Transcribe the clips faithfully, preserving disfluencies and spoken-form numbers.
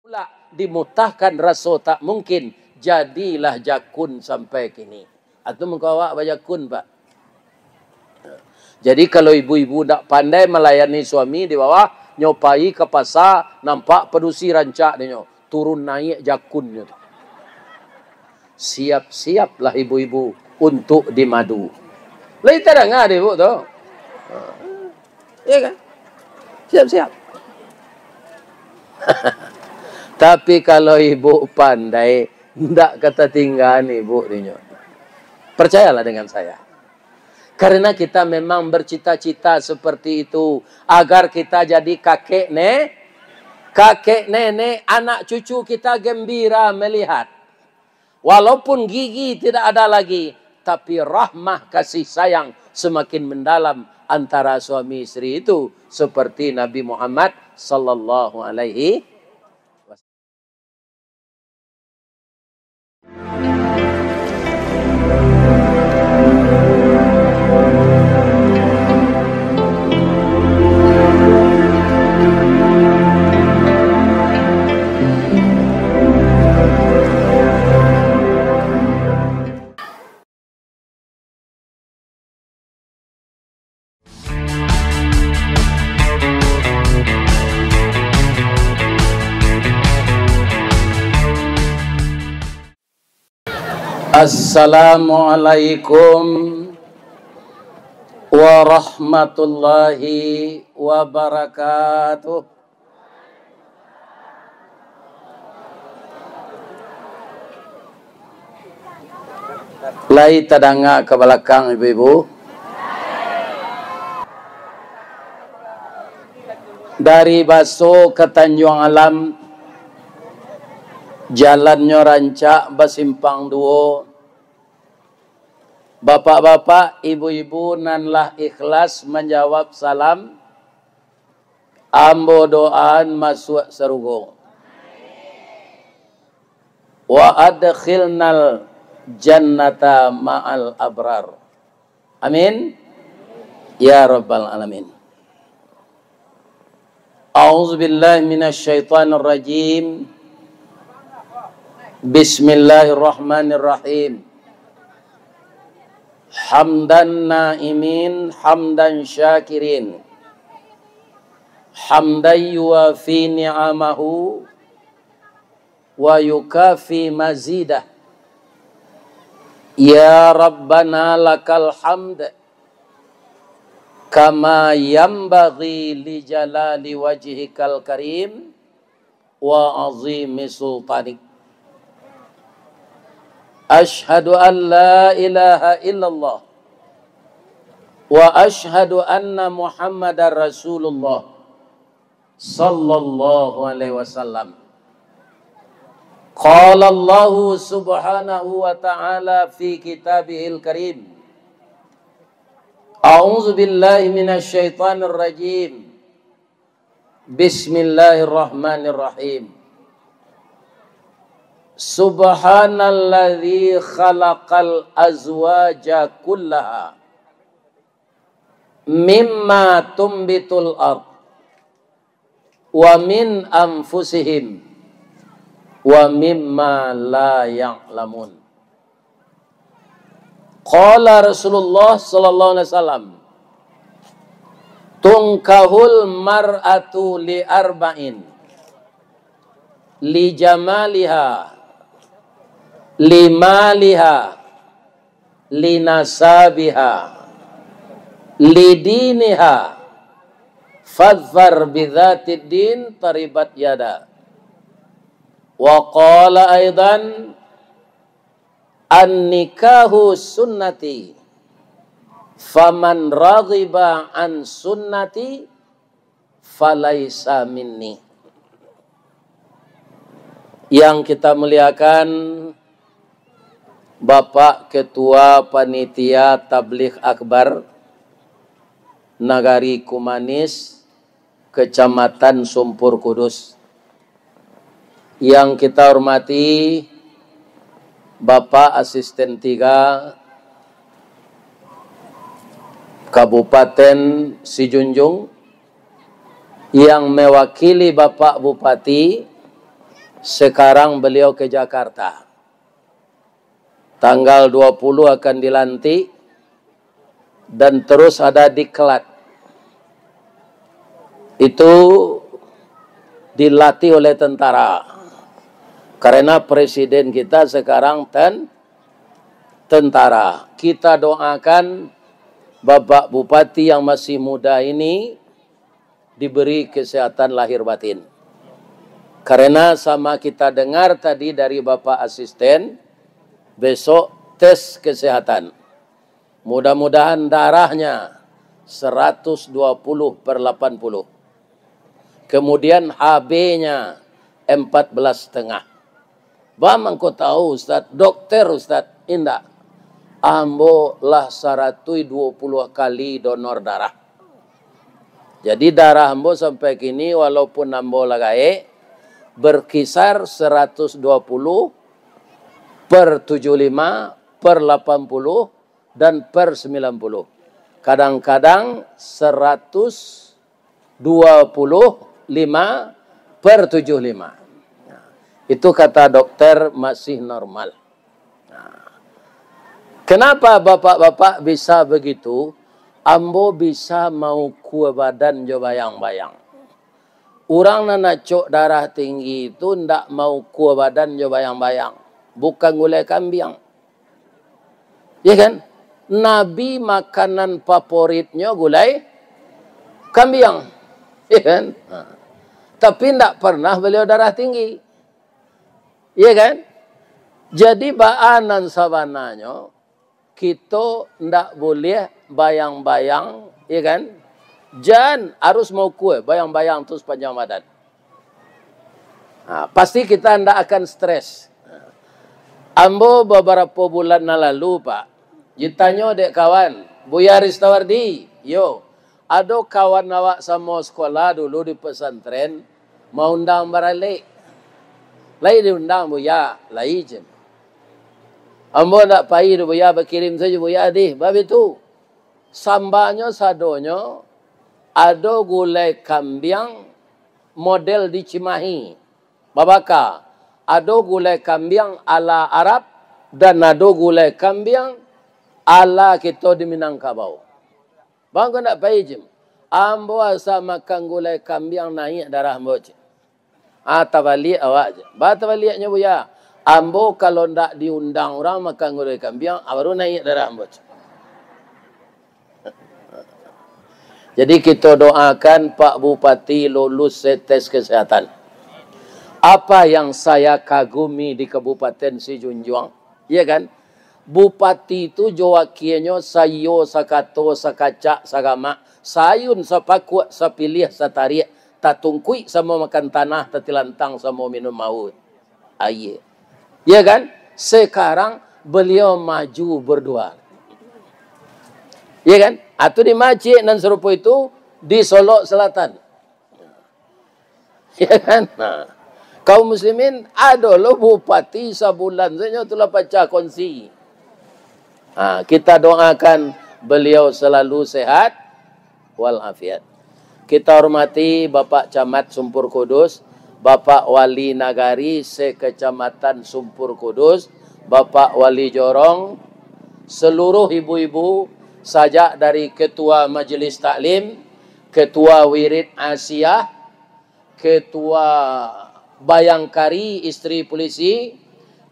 Pulak dimutahkan raso tak mungkin, jadilah jakun sampai kini. Atu muko awak bajakun, Pak. Jadi, kalau ibu-ibu ndak pandai malayani suami di bawah, nyo pai ka pasa, nampak padusi rancak dinyo, turun naiak jakunnyo tu. Siap-siaplah ibu-ibu untuk dimadu. Lai tadanga dek ibu tu? Iya kan? Siap-siap. Tapi kalau ibu pandai, ndak ka tatinggaan ibu dinyo. Percayalah dengan saya. Karena kita memang bercita-cita seperti itu, agar kita jadi kakek ne-, kakek nenek, anak cucu kita gembira melihat. Walaupun gigi tidak ada lagi, tapi rahmah kasih sayang semakin mendalam antara suami istri itu, seperti Nabi Muhammad sallallahu alaihi wasallam. Assalamualaikum warahmatullahi wabarakatuh. Lai tadanga ka balakang, ibu-ibu? Dari Baso ka Tanjuang Alam, jalannyo rancak, basimpang duo. Bapak-bapak, ibu-ibu nan lah ikhlas manjawab salam, ambo doaan masuak sarugo. Wa adkhilnal jannata ma'al abrar. Amin. Ya Rabbal Alamin. A'udzubillahi minasyaitonirrajim. Bismillahirrahmanirrahim. Hamdan na'imin, hamdan syakirin. Hamdan yuwafi ni'amahu, wa yukafi mazidah. Ya Rabbana lakal hamd, kama yanbaghi li jalali wajhikal karim, wa azimi sultanik. Asyhadu an la ilaha illallah, wa asyhadu anna Muhammadar Rasulullah, sallallahu alaihi wasallam. Qala Allahu subhanahu wa ta'ala fi kitabihil karim. A'udzu billahi minasyaitonir rajim. Bismillahirrahmanirrahim. Subhanalladzi khalaqal azwaja kullaha mimma tumbitul ard, wa min anfusihim, wa mimma la ya'lamun. Qala Rasulullah sallallahu alaihi wasallam, "Tunkahul mar'atu li arba'in, li jamaliha, li maliha, li nasabiha, li diniha, fadhfar bidzatid din taribat yada." Wa qala aidan, "An-nikahu sunnati, faman raghiba an sunnati, falaisa minni." Yang kita muliakan, Bapak Ketua Panitia Tabligh Akbar Nagari Kumanis, Kecamatan Sumpur Kudus. Yang kita hormati Bapak Asisten Tiga Kabupaten Sijunjung, yang mewakili Bapak Bupati, Sekarang beliau ke Jakarta. Tanggal dua puluh akan dilantik dan terus ada diklat. Itu dilatih oleh tentara. Karena presiden kita sekarang ten-, tentara. Kita doakan Bapak Bupati yang masih muda ini diberi kesehatan lahir batin. Karena sama kita dengar tadi dari Bapak Asisten, besok tes kesehatan. Mudah-mudahan darahnya seratus dua puluh per lapan puluh. Kemudian H B-nya empat belas setengah. Ba mangko tahu, Ustaz? Dokter, Ustaz? Indak. Ambo lah saratuih duo puluah kali donor darah. Jadi, darah ambo sampai kini, walaupun ambo lah gaek, berkisar seratus dua puluh per tujuh lima, per lapan puluh, dan per sembilan puluh. Kadang-kadang seratus dua puluh lima per tujuh lima. Itu kata dokter masih normal. Kenapa bapak-bapak bisa begitu? Ambo bisa maukua badan jo bayang-bayang. Urang nan acok darah tinggi tu ndak maukua badan jo bayang-bayang. Bukan gulai kambiang. Ya kan? Nabi makanan favoritnyo gulai kambiang. Ya kan? Ha. Tapi ndak pernah beliau darah tinggi. Ya kan? Jadi, baa nan sabananyo, kito ndak buliah bayang-bayang, ya kan? Jan, harus maukua bayang-bayang tu sapanjang badan. Ha, pasti kita ndak akan stres. Ambo babarapo bulan nan lalu, Pak, ditanyo dek kawan, "Buya Ristawardi, yo, ado kawan awak samo sekolah dulu di pesantren, maundang baralek." "Lai diundang, Buya?" "Lai," jan. "Ambo ndak pai doh, Buya, bakirim sajo, Buya, dih." Babitu. Sambanyo sadonyo, ado gulai kambiang model di Cimahi, babaka. Ado gulai kambiang ala Arab, dan ado gulai kambiang ala kito di Minangkabau. Bang, ko ndak pai, Jim? Ambo asa makan gulai kambiang, naiak darah ambo, cek. Ah, tabaliak awak, cek. Ba tabaliaknyo, Buya? Ambo kalau ndak diundang urang makan gulai kambiang, ah, baru naiak darah ambo, cek. Jadi, kito doakan Pak Bupati lulus tes kesehatan. Apa yang saya kagumi di Kabupaten Sijunjuang, ya kan? Bupati tu jo wakianyo saiyo, sakato, sakacak, sagamak, saayun, sapakuak, sapiliah, satariak, tatungkuik samo makan tanah, tatilantang samo minum aua, aia. Ya kan? Sekarang beliau maju berdua. Ya kan? Atu di masjid nan sarupo itu di Solok Selatan. Ya kan? Nah, kaum muslimin, ado lo bupati sabulan sajo tu lah pacah kongsi. Ha, kita doakan beliau selalu sehat walafiat. Kita hormati Bapak Camat Sumpur Kudus, Bapak Wali Nagari se-Kecamatan Sumpur Kudus, Bapak Wali Jorong, seluruh ibu-ibu, sajak dari Ketua Majelis Taklim, Ketua Wirid Asiah, Ketua Bayangkari Isteri Polisi,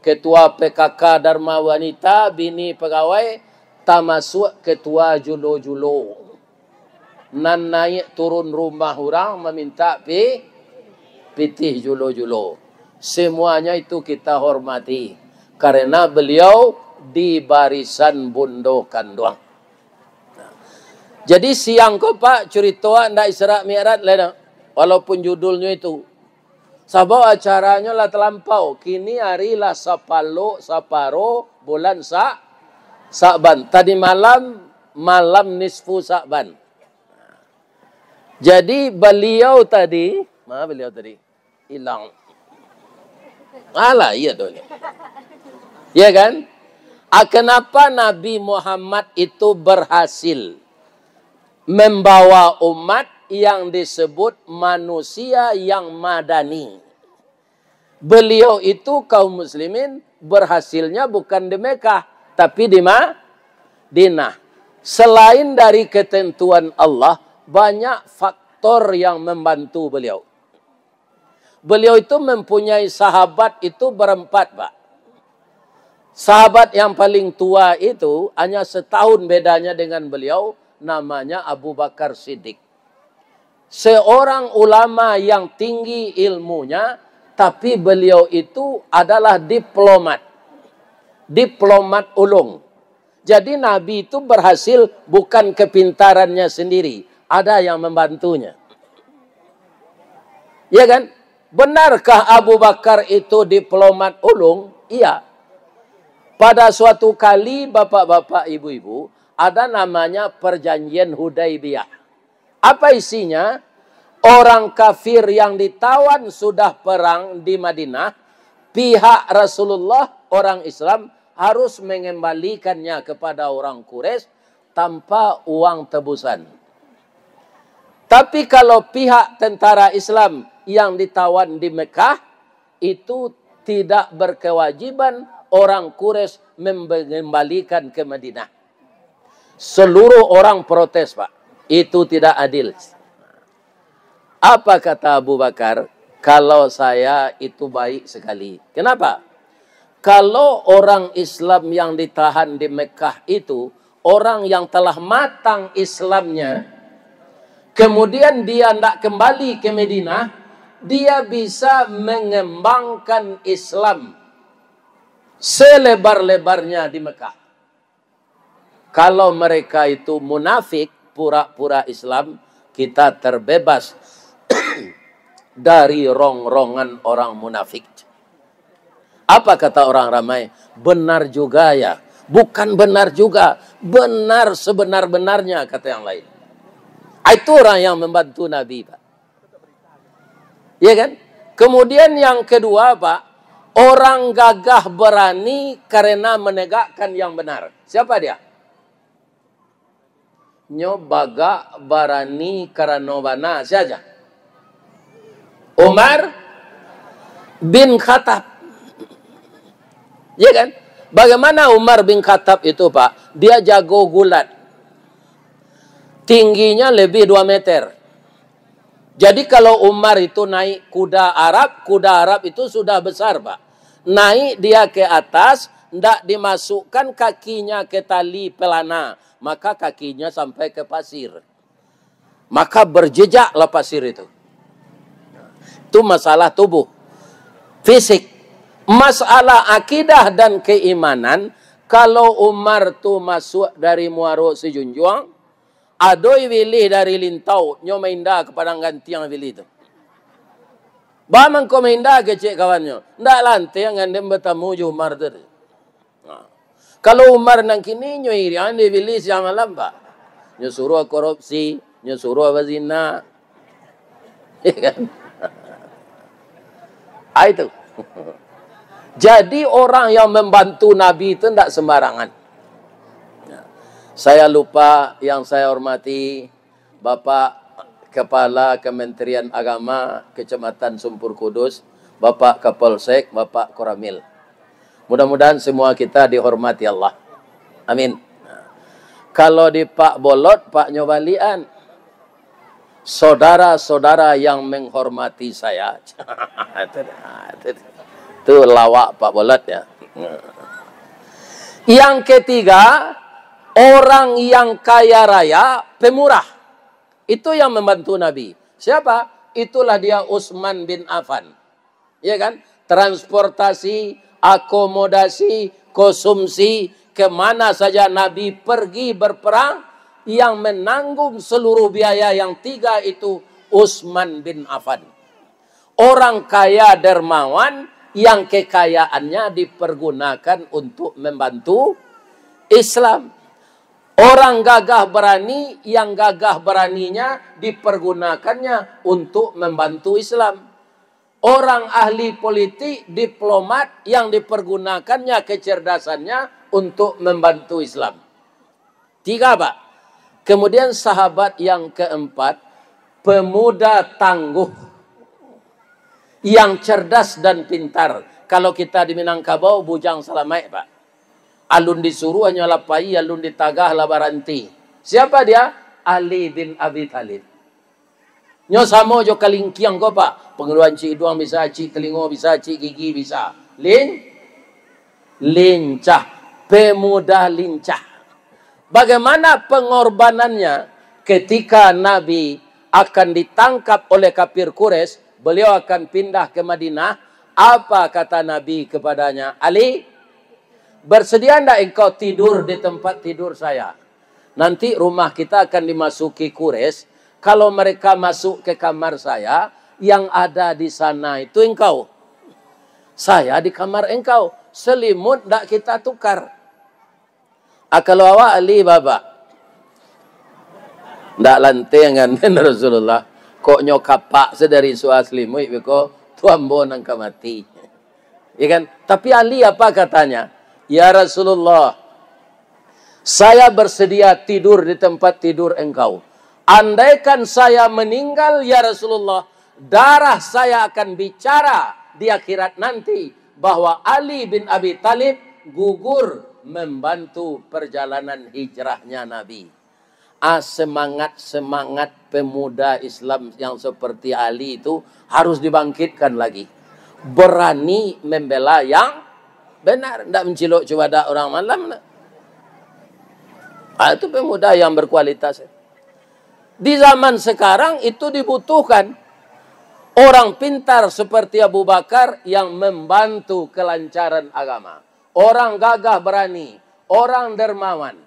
Ketua P K K Dharma Wanita Bini Pegawai, tamasuak Ketua Julo-Julo. Nan naiak turun rumah urang mamintak pi-, pitih julo-julo. Semuanya itu kita hormati, karena beliau di barisan bundo kanduang. Jadi, siang ko, Pak, curito ndak Isra Mi'raj lai doh, walaupun judulnyo itu. Sabab acaranyo lah talampau. Kini ari lah sapalok, saparo bulan Sa-, Sa'ban. Tadi malam, malam nisfu Sa'ban. Jadi, baliau tadi, ma baliau tadi? Ilang. Alah, iya tu ni. Ya kan? Ah, kenapa Nabi Muhammad itu berhasil membawa umat yang disebut manusia yang madani? Beliau itu, kaum muslimin, berhasilnya bukan di Mekah, tapi di Madinah. Selain dari ketentuan Allah, banyak faktor yang membantu beliau. Beliau itu mempunyai sahabat itu berempat, Pak. Sahabat yang paling tua itu hanya setahun bedanya dengan beliau, namanya Abu Bakar Siddiq. Seorang ulama yang tinggi ilmunya, tapi beliau itu adalah diplomat. Diplomat ulung. Jadi Nabi itu berhasil bukan kepintarannya sendiri, ada yang membantunya. Ya kan? Benarkah Abu Bakar itu diplomat ulung? Iya. Pada suatu kali, bapak-bapak, ibu-ibu, ada namanya perjanjian Hudaibiyah. Apa isinya? Orang kafir yang ditawan sudah perang di Madinah, pihak Rasulullah, orang Islam, harus mengembalikannya kepada orang Quraisy tanpa uang tebusan. Tapi kalau pihak tentara Islam yang ditawan di Mekah, itu tidak berkewajiban orang Quraisy mengembalikan ke Madinah. Seluruh orang protes, Pak. Itu tidak adil. Apa kata Abu Bakar? "Kalau saya, itu baik sekali." Kenapa? Kalau orang Islam yang ditahan di Mekah itu, orang yang telah matang Islamnya, kemudian dia ndak kembali ke Madinah, dia bisa mengembangkan Islam selebar-lebarnya di Mekah. Kalau mereka itu munafik, pura-pura Islam, kita terbebas dari rongrongan orang munafik. Apa kata orang ramai? "Benar juga ya." "Bukan benar juga, benar sebenar-benarnya," kata yang lain. Ah, itu orang yang membantu Nabi, Pak. Ya kan? Kemudian yang kedua, Pak, orang gagah berani karena menegakkan yang benar. Siapa dia? Nyo bagak barani karano bana. Sia? Umar bin Khattab. Ya kan? Bagaimana Umar bin Khattab itu, Pak? Dia jago gulat. Tingginya lebih dua meter. Jadi, kalau Umar itu naik kuda Arab, kuda Arab itu sudah besar, Pak. Naik dia ke atas, ndak dimasukkan kakinya ke tali pelana, maka kakinya sampai ke pasir. Maka berjejaklah pasir itu. Itu masalah tubuh, fisik. Masalah akidah dan keimanan, kalau Umar tu masuk dari Muaro Sijunjuang, ado Ibilih dari Lintau, nyo mainda ka Padang Gantiang Ibilih tu. Ba mangko mainda kecek kawannyo, ndak lantiang andem batamu jo Umar tadi. Nah, kalau Umar nan kini, nyo iriang dek Ibilih siang malam, Pak. Nyo suruah korupsi, nyo suruah bazina. Ya kan? Ah, itu. Jadi, orang yang membantu Nabi itu ndak sembarangan. Saya lupa, yang saya hormati Bapak Kepala Kementerian Agama Kecamatan Sumpur Kudus, Bapak Kapolsek, Bapak Koramil. Mudah-mudahan semua kita dihormati Allah. Amin. Kalau di Pak Bolot, Pak nyo balian. Saudara-saudara yang menghormati saya. Itu, itu, itu lawak Pak Bolot ya. Yang ketiga, orang yang kaya raya, pemurah. Itu yang membantu Nabi. Siapa? Itulah dia Utsman bin Affan. Ya kan? Transportasi, akomodasi, konsumsi, kemana saja Nabi pergi berperang, yang menanggung seluruh biaya yang tiga itu Utsman bin Affan. Orang kaya dermawan yang kekayaannya dipergunakan untuk membantu Islam. Orang gagah berani yang gagah beraninya dipergunakannya untuk membantu Islam. Orang ahli politik, diplomat yang dipergunakannya kecerdasannya untuk membantu Islam. Tiga, Pak. Kemudian sahabat yang keempat, pemuda tangguh. yang cerdas dan pintar. Kalau kita di Minangkabau, bujang salamaik, Pak. Alun disuruah nyo lah pai, alun ditagah lah baranti. Siapa dia? Ali bin Abi Thalib. Nyo samo jo kalingkiang ko, Pak. Pangaluan cik iduang bisa, cik talingo bisa, cik gigi bisa. Lin-, lincah. Pemuda lincah. Bagaimana pengorbanannya ketika Nabi akan ditangkap oleh kafir Quraisy, beliau akan pindah ke Madinah. Apa kata Nabi kepadanya? "Ali, bersedia ndak engkau tidur di tempat tidur saya? Nanti rumah kita akan dimasuki Quraisy. Kalau mereka masuk ke kamar saya, yang ada di sana itu engkau. Saya di kamar engkau. Selimut ndak kita tukar." Ah, kalau awak Ali, Bapak? Ndak lanteh angan Rasulullah. Kok nyo kapak sadari suah salimuik beko, tu ambo nan ka mati. Ya kan? Tapi Ali apa katanya? "Ya Rasulullah, saya bersedia tidur di tempat tidur engkau. Andaikan saya meninggal, ya Rasulullah, darah saya akan bicara di akhirat nanti bahwa Ali bin Abi Thalib gugur membantu perjalanan hijrahnya Nabi." Ah, semangat-semangat pemuda Islam yang seperti Ali itu harus dibangkitkan lagi. Berani membela yang benar, ndak mencilok cubadak orang malam. Ah, itu pemuda yang berkualitas. Di zaman sekarang itu dibutuhkan orang pintar seperti Abu Bakar yang membantu kelancaran agama. Orang gagah berani, orang dermawan.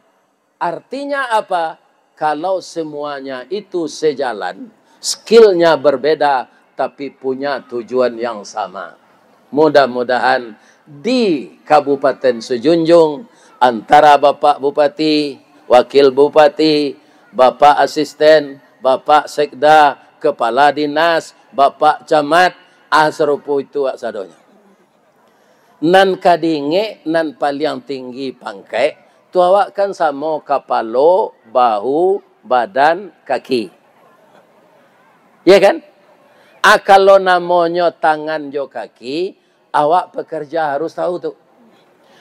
Artinya apa? Kalau semuanya itu sejalan, skillnya berbeda, tapi punya tujuan yang sama. Mudah-mudahan di Kabupaten Sijunjung, antara Bapak Bupati, Wakil Bupati, Bapak Asisten, Bapak Sekda, Kepala Dinas, Bapak Camat, ah, sarupo itu awak sadonyo. Nan ka diingek, nan paliang tinggi pangkek, tu awak kan samo kapalo, bahu, badan, kaki. Ya kan? Ah, kalau namonyo tangan jo kaki, awak pekerja harus tahu tu.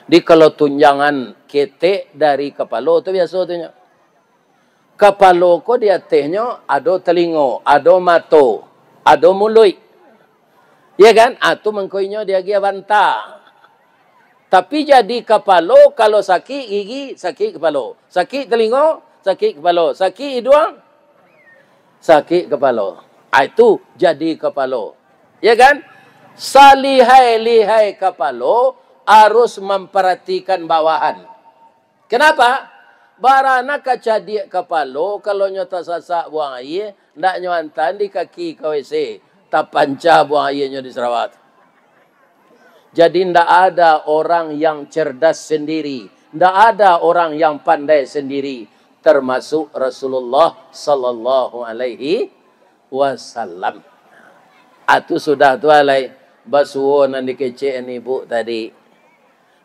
Di kalau tunjangan ketek dari kapalo tu biaso tu nyo. Kapalo ko di atehnyo ado talingo, ado mato, ado muluik. Ya kan? Ah, tu mangko inyo diagiah banta. Tapi jadi kapalo, kalau sakik gigi, sakik kapalo. Sakik talingo, sakik kapalo. Sakik iduang, sakik kapalo. Ah, itu jadi kapalo. Ya kan? Salihai-lihai kapalo harus mamparatikan bawahan. Kenapa? Barana ka cadiak kapalo, kalau nyo tasasak buang aia, ndak nyo antaan di kaki ka W C, tapancah buang aianyo di Sarawak. Jadi, ndak ada orang yang cerdas sendiri, ndak ada orang yang pandai sendiri, termasuk Rasulullah sallallahu alaihi wasallam. Atu sudah tu alai basuo nan dikecek ni ibu tadi.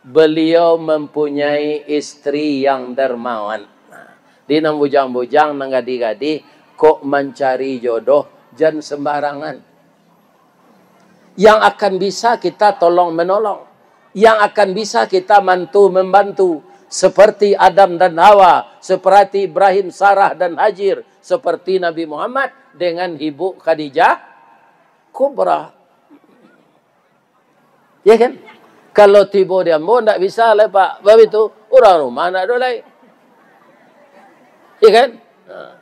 Beliau mempunyai istri yang dermawan. Di nan bujang-bujang, nan gadih-gadih, kok mancari jodoh, jan sembarangan. Yang akan bisa kita tolong menolong, yang akan bisa kita mantu membantu, seperti Adam dan Hawa, seperti Ibrahim, Sarah dan Hajir, seperti Nabi Muhammad dengan Ibu Khadijah Kubra. Ya kan? Kalau tibo di ambo, ndak bisa lai, Pak. Sebab itu, urang rumah ndak ado lai. Ya kan? Nah.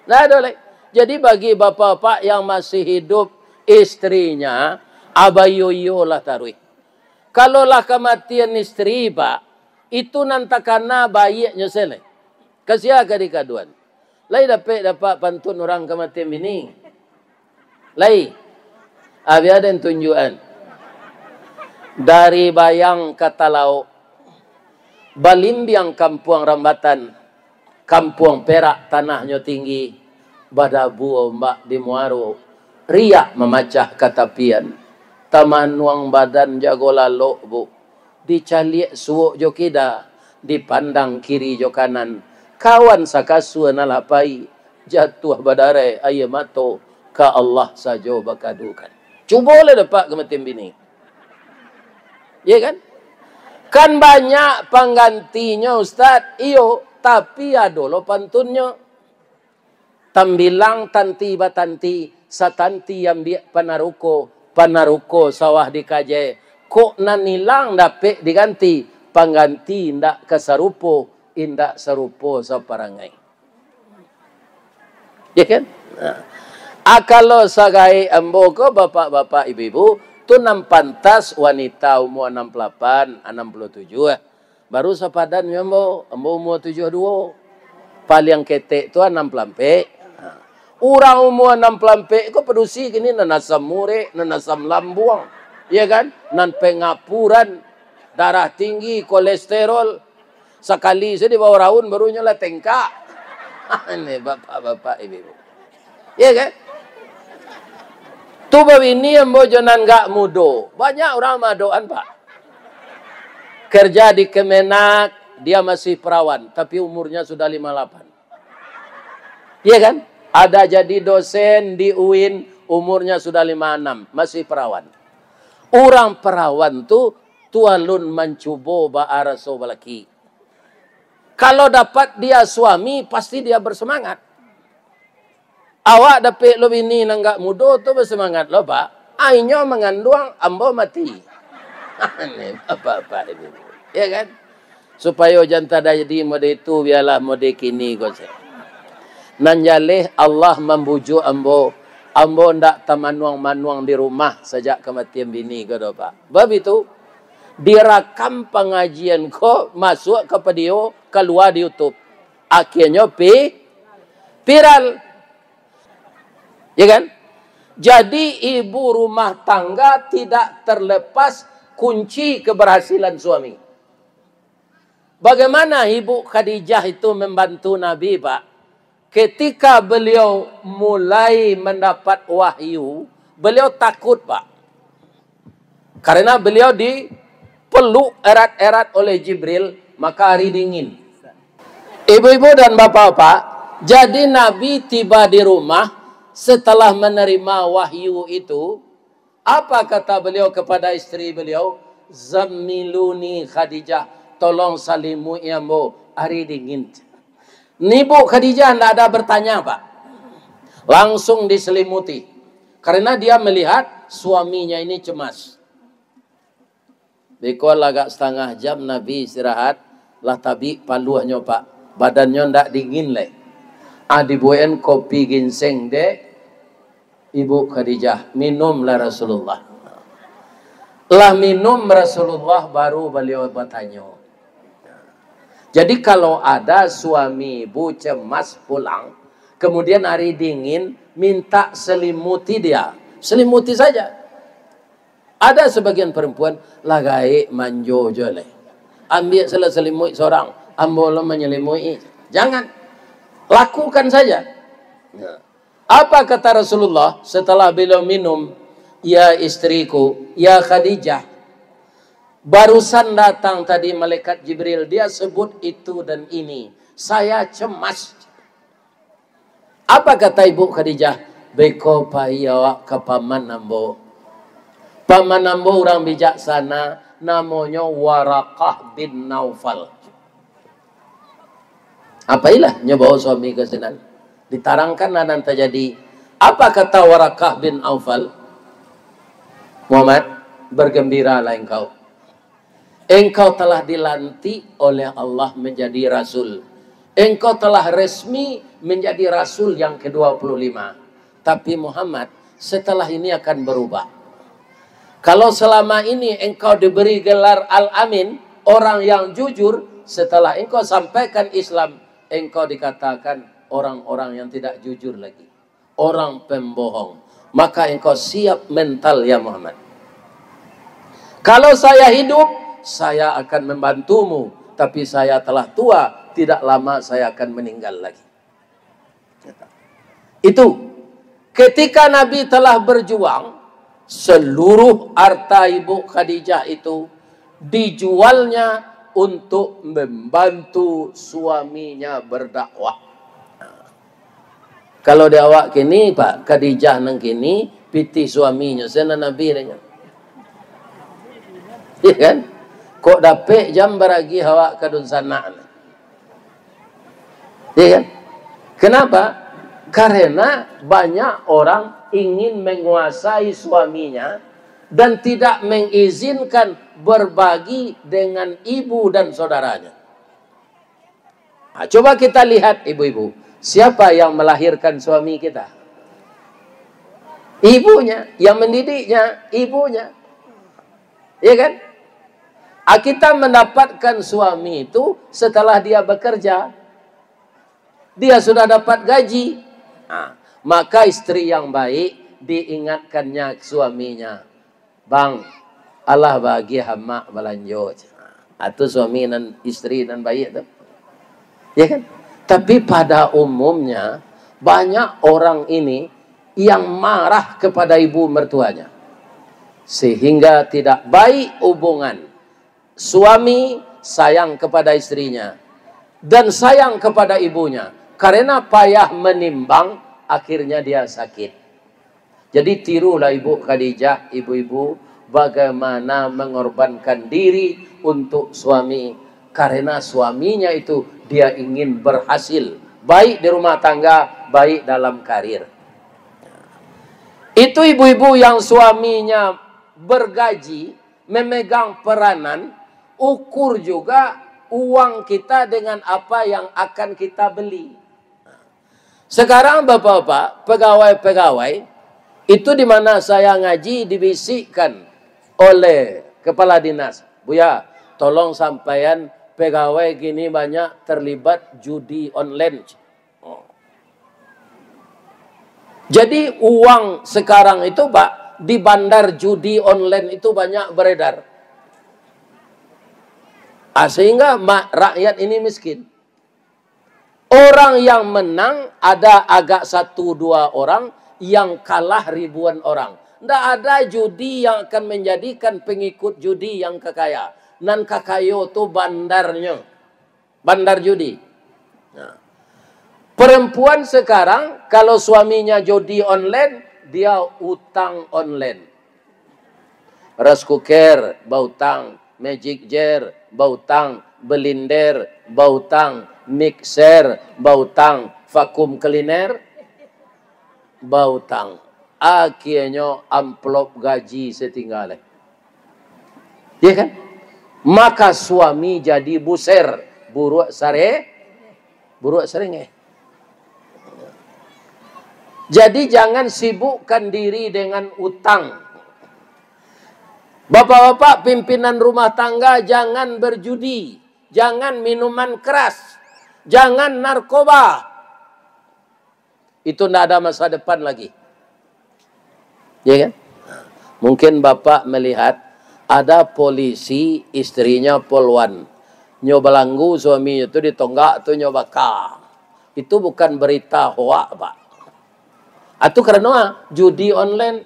Ndak ado lai. Jadi, bagi bapak-bapak yang masih hidup, istrinya, abayo-iyo lah taruih. Kalau lah kamatian istri, Pak, itu nan takana baiaknyo se lai. Ka sia ka dikaduan? Lai dapek dapat pantun urang kamatian bini? Lai. Ah, bia den tunjuakan. Dari Bayang ka Talaok, balimbiang kampuang Rambatan, kampuang Perak tanahnyo tinggi, badabu ombak di muaro, riak mamacah ka tapian. Tamanuang badan jago lalok, Bu. Dicaliak suok jo kida, dipandang kiri jo kanan. Kawan sakasua nan lah pai, jatuah badarai aia mato, ka Allah sajo bakadukan. Cubolah dapek kamatian bini. Iya kan? Kan banyak panggantinyo, Ustaz. Iyo, tapi ado lo pantunnyo. Tambilang tanti batanti, satanti ambiak panaruko, panaruko sawah dikajai. Kok nan ilang dapek diganti, pangganti indak ka sarupo, indak sarupo saparangai. Ya kan? Nah. Ah, kalau sagaek ambo ko, bapak-bapak, ibu-ibu, tu nan pantas wanita umua anam puluah lapan, anam puluah tujuh, ah. Baru sapadan jo ambo, ambo umua tujuah duo. Paliang ketek tu anam puluah ampek. Ha. Urang umua anam puluah ampek ko padusi kini nan asam urek, nan asam lambuang. Ya kan? Nan pengapuran, darah tinggi, kolesterol. Sakali sajo di bawah raun, barunyo lah tengkak. Ini bapak-bapak, ibu-ibu. Ya kan? Tu babini ambo jo nan gak mudo. Banyak urang madoan, Pak. Kerja di Kemenag, dia masih perawan, tapi umurnya sudah lima lapan. Iya kan? Ada jadi dosen di uin, umurnya sudah lima enam, masih perawan. Urang perawan tu, tu alun mancubo baa raso balaki. Kalau dapat dia suami, pasti dia bersemangat. Awak dapek lo bini nan gak mudo tu, bersemangat lo, Pak. Ainyo manganduang, ambo mati. Ni bapak-bapak, ibu-ibu. Ya kan? Supayo jan tajadi mode itu, bialah mode kini ko se. Nan jaleh, Allah mambujuak ambo. Ambo ndak tamanuang-manuang di rumah sajak kamatian bini ko doh, Pak. Bab itu, direkam pangajian ko, masuak ka video, kalua di YouTube. Akhirnyo pi-, viral. Ya kan? Jadi, ibu rumah tangga tidak terlepas kunci keberhasilan suami. Bagaimana Ibu Khadijah itu membantu Nabi, Pak? Ketika beliau mulai mendapat wahyu, beliau takut, Pak. Karena beliau dipeluk erat-erat oleh Jibril, maka hari dingin. Ibu-ibu dan bapak-bapak, jadi Nabi tiba di rumah setelah menerima wahyu itu, apa kata beliau kepada isteri beliau? "Zammiluni Khadijah, tolong salimuti ambo, hari dingin." Ni Ibu Khadijah ndak ada bertanya, Pak. Langsung diselimuti. Karena dia melihat suaminya ini cemas. Beko lah agak satangah jam Nabi istirahat, lah tabik paluahnyo, Pak. Badannyo ndak dingin lai. Ah, dibuekan kopi ginseng dek Ibu Khadijah. Minumlah Rasulullah. Lah minum Rasulullah, baru baliau batanyo. Jadi, kalau ada suami ibu cemas pulang, kemudian hari dingin, minta selimuti dia. Selimuti saja. Ada sebagian perempuan, lah gaek manjo jo lai. Ambiak salah salimuik sorang, ambo lo manyalimuik. Jangan. Lakukan saja. Ya. Apa kata Rasulullah setelah beliau minum? "Ya istriku, ya Khadijah, barusan datang tadi malaikat Jibril, dia sebut itu dan ini. Saya cemas." Apa kata Ibu Khadijah? "Beko pai awak ka paman ambo. Paman ambo urang bijaksana, namonyo Warakah bin Naufal." Apailah nyo bawa suami ka sinan. Ditarangkan lah nan tajadi. Apa kata Warakah bin Aufal? "Muhammad, bergembiralah engkau. Engkau telah dilantik oleh Allah menjadi rasul. Engkau telah resmi menjadi rasul yang kedua puluh lima. Tapi Muhammad, setelah ini akan berubah. Kalau selama ini engkau diberi gelar Al-Amin, orang yang jujur, setelah engkau sampaikan Islam, engkau dikatakan orang-orang yang tidak jujur lagi, orang pembohong. Maka engkau siap mental, ya Muhammad. Kalau saya hidup, saya akan membantumu, tapi saya telah tua, tidak lama saya akan meninggal lagi." Itu, ketika Nabi telah berjuang, seluruh harta Ibu Khadijah itu dijualnya untuk membantu suaminya berdakwah. Kalau di awak kini, Pak, Khadijah nan kini, pitih suaminyo, sanan Nabi nyo. Iya kan? Kok dapek jam baragiah awak ka dunsanak. Iya kan? Kenapa? Karena banyak orang ingin menguasai suaminya dan tidak mengizinkan berbagi dengan ibu dan saudaranya. Nah, coba kita lihat, ibu-ibu, siapa yang melahirkan suami kita? Ibunya. Yang mendidiknya ibunya. Iya kan? Ah, kita mendapatkan suami itu setelah dia bekerja. Dia sudah dapat gaji. Nah, maka istri yang baik diingatkannya suaminya, "Bang, alah bagiah amak balanjo." Atau suami nan, istri nan baik tu. Ya kan? Tapi pada umumnya, banyak orang ini yang marah kepada ibu mertuanya. Sehingga tidak baik hubungan suami sayang kepada istrinya dan sayang kepada ibunya. Karena payah menimbang, akhirnya dia sakit. Jadi, tirulah Ibu Khadijah, ibu-ibu, bagaimana mengorbankan diri untuk suami, karena suaminya itu dia ingin berhasil, baik di rumah tangga, baik dalam karir. Itu ibu-ibu yang suaminya bergaji, memegang peranan, ukur juga uang kita dengan apa yang akan kita beli. Sekarang, Bapak-bapak, pegawai-pegawai, itu di mana saya ngaji, dibisikkan oleh kepala dinas, "Buya, tolong sampaian, pegawai kini banyak terlibat judi online." Jadi, uang sekarang itu, Pak, di bandar judi online itu banyak beredar. Ah, sehingga ma-, rakyat ini miskin. Orang yang menang ada agak satu dua orang, yang kalah ribuan orang. Ndak ada judi yang akan menjadikan pengikut judi yang kakaya. Nan kakayo tu bandarnyo. Bandar judi. Nah. Perempuan sekarang, kalau suaminya judi online, dia utang online. Rice cooker, bautang. Magic jar, bautang. Blender, bautang. Mixer, bautang. Vacuum cleaner, bautang. Akhianyo amplop gaji satingga lai. Ya kan? Maka suami jadi buser, buruak sare-, buruak serengeh. Jadi, jangan sibukkan diri dengan utang. Bapak-bapak pimpinan rumah tangga, jangan berjudi, jangan minuman keras, jangan narkoba. Itu ndak ada masa depan lagi. Ya kan? Mungkin Bapak melihat ada polisi, istrinya polwan. Nyo balanggu suaminyo tu ditonggak tu nyo baka. Itu bukan berita hoak, Pak. Atau karena judi online.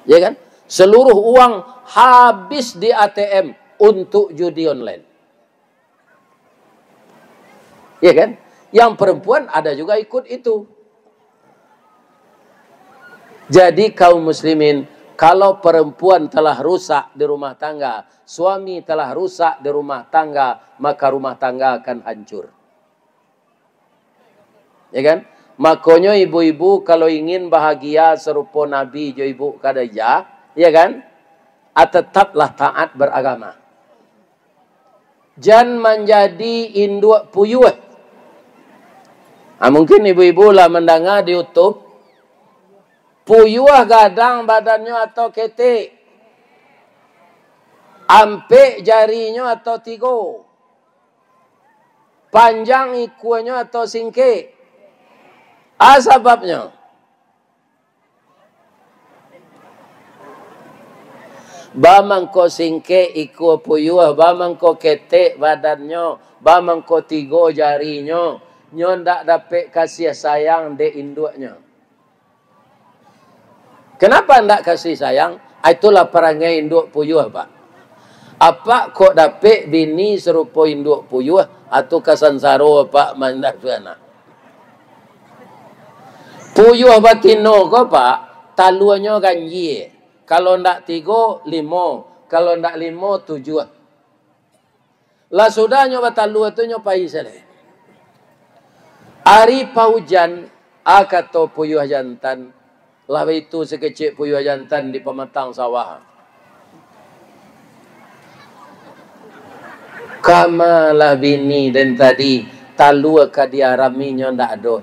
Ya kan? Seluruh uang habis di A T M untuk judi online. Ya kan? Yang perempuan ada juga ikut itu. Jadi, kaum muslimin, kalau perempuan telah rusak di rumah tangga, suami telah rusak di rumah tangga, maka rumah tangga akan hancur. Ya kan? Makonyo ibu-ibu kalau ingin bahagia sarupo Nabi jo Ibu Khadijah, ya kan? Ah, tetaplah taat beragama. Jan manjadi induak puyuah. Ah, mungkin ibu-ibu lah mandanga di YouTube, puyuah gadang badannyo atau ketek, ampek jarinyo atau tigo, panjang ikuanyo atau singkek. A sababnyo? Ba mangko singkek ikua puyuah, ba mangko ketek badannyo, ba mangko tigo jarinyo, nyo ndak dapek kasih sayang dek induaknyo. Kenapa ndak kasih sayang? Ah, itulah parangai induak puyuah, Pak. Apak kok dapek bini sarupo induak puyuah, atau kasansaro apak mandak tu anak. Puyuah batino ko, Pak, taluanyo ganjia. Kalau ndak tigo, limo. Kalau ndak limo, tujuah. Lah sudah nyo batalua tu, nyo pai sajo. Ari paujan, a kato puyuah jantan, lah baitu sakecek puyuah jantan di pamatang sawah. Kama lah bini den tadi, talua ka diaraminyo ndak ado.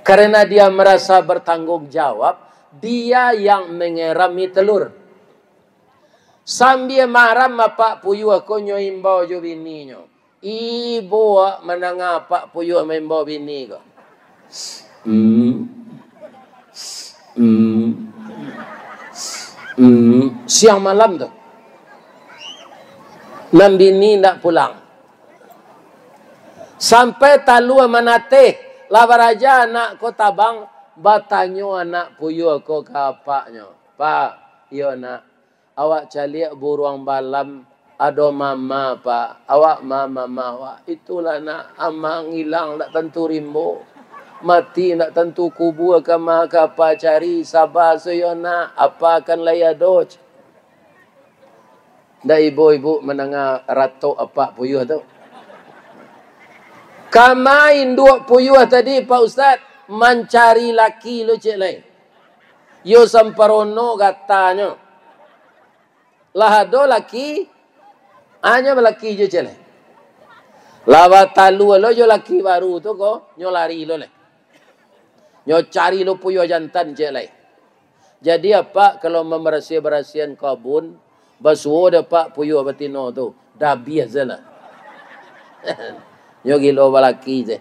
Karena dia merasa bertanggung jawab, dia yang mengerami telur. Sambia maram apak puyuah ko nyo imbau jo bininyo. Ibo awak mandanga apak puyuah maimbau bini ko. Hmm. Hmm. Hmm. Siang malam tu. Nan bini ndak pulang. Sampai talua manateh, lah baraja anak ko tabang, batanyo anak puyuah ko ka apaknyo, "Pak, iyo nak, awak caliak buruang balam, ado mama, Pak. Awak ma mama awak?" "Itulah nak, ama ngilang ndak tantu rimbo. Mati ndak tantu kubua, kama ka apa cari, saba sajo nak, apa kan lai ado." Ndak ibo-ibo mandanga ratok apak puyuah tu. Kama induak puyuah tadi, Pak Ustaz, mancari laki lo cek lai. Yo samparono gatanyo. Lah ado laki, hanyo balaki jo cek lai. Lah batalua lo jo laki baru tu ko, nyo lari lo lai. Nyo cari lo puyuah jantan cek lai. Jadi apak kalau mambarasiah-barasiahan kabun, basuo dek apak puyuah batino tu, dabiah se lah. Nyo gilo balaki se.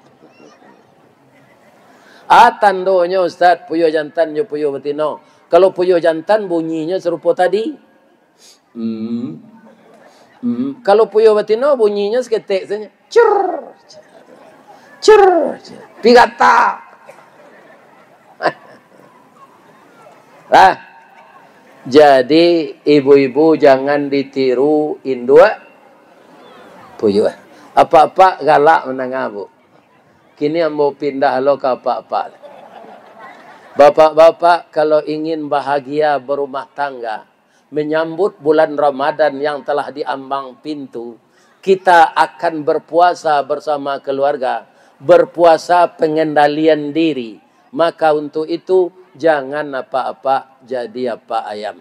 A tandonyo, Ustaz, puyuah jantan jo puyuah batino. Kalau puyuah jantan bunyinyo sarupo tadi. Hmm. Hmm. Kalau puyuah batino bunyinyo saketek sajo. Cur. Cur. Pigata. Lah. Jadi, ibu-ibu jangan ditiru induak puyuah. Apak-apak galak mandanga, Bu. Kini ambo pindah lo ka apak-apak. Bapak-bapak, kalau ingin bahagia berumah tangga, menyambut bulan Ramadan yang telah diambang pintu, kita akan berpuasa bersama keluarga, berpuasa pengendalian diri. Maka untuk itu, jangan apak-apak jadi apak ayam.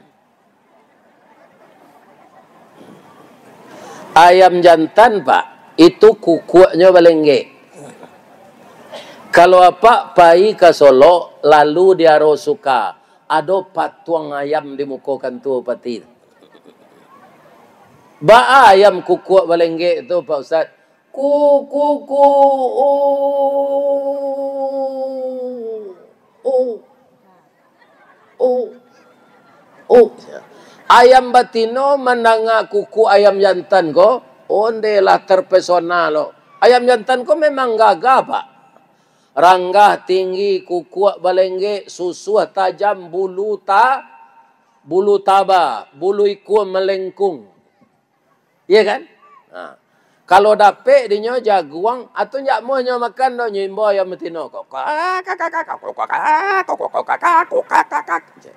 Ayam jantan, Pak, itu kukuaknyo balenggek. Kalau apak pai ka Solok, lalu di Aro Suka, ado patuang ayam di muko kantua bupati. Baa ayam kukuak balenggek tu, Pak Ustaz? Ku, ku, ku, u, u, u, u. Ayam batino mandanga kukuak ayam jantan ko, onde lah terpesona lo. Ayam jantan ko memang gagah, Pak. Ranggah tinggi, kukuak balenggek, susuah tajam, bulu ta-, bulu taba, bulu ikua malengkung. Iya kan? Ha. Kalau dapek dinyo jaguang, atau ndak muahnyo makan doh, nyo imbau ayam batino. Kok, kak, kak, kak, kak, kok, kak, kok, kak, kok, kak, kok, kak, kok, kak, kok.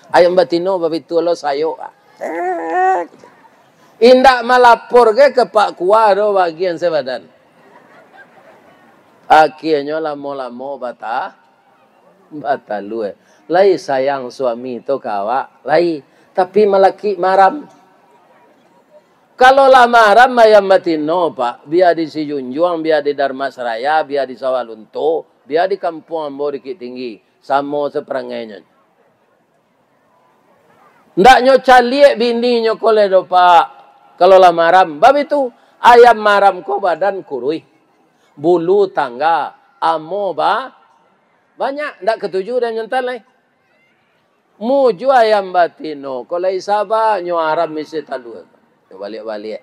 Ayam batino babitu lo sayok, ah. Eh, indak malapor ge ka Pak Kua doh bagian sabadan. Akhianyo lamo-lamo bata-, batalua. Lai sayang suami tu ka awak, lai. Tapi malakik maram. Kalau lah maram ayam batino, Pak, bia di Sijunjuang, bia di Dharmasraya, bia di Sawah Lunto, bia di kampuang ambo di Bukittinggi, samo saparangainyo. Ndak nyo caliak bininyo ko lai doh, Pak. Kalau lah maram, bab itu, ayam maram ko badan kuruih, bulu tangga, amo ba-, banyak, ndak katuju dek jantan lai. Mujua ayam batino ko lai saba, nyo aram isi talua. Nyo baliak-baliak.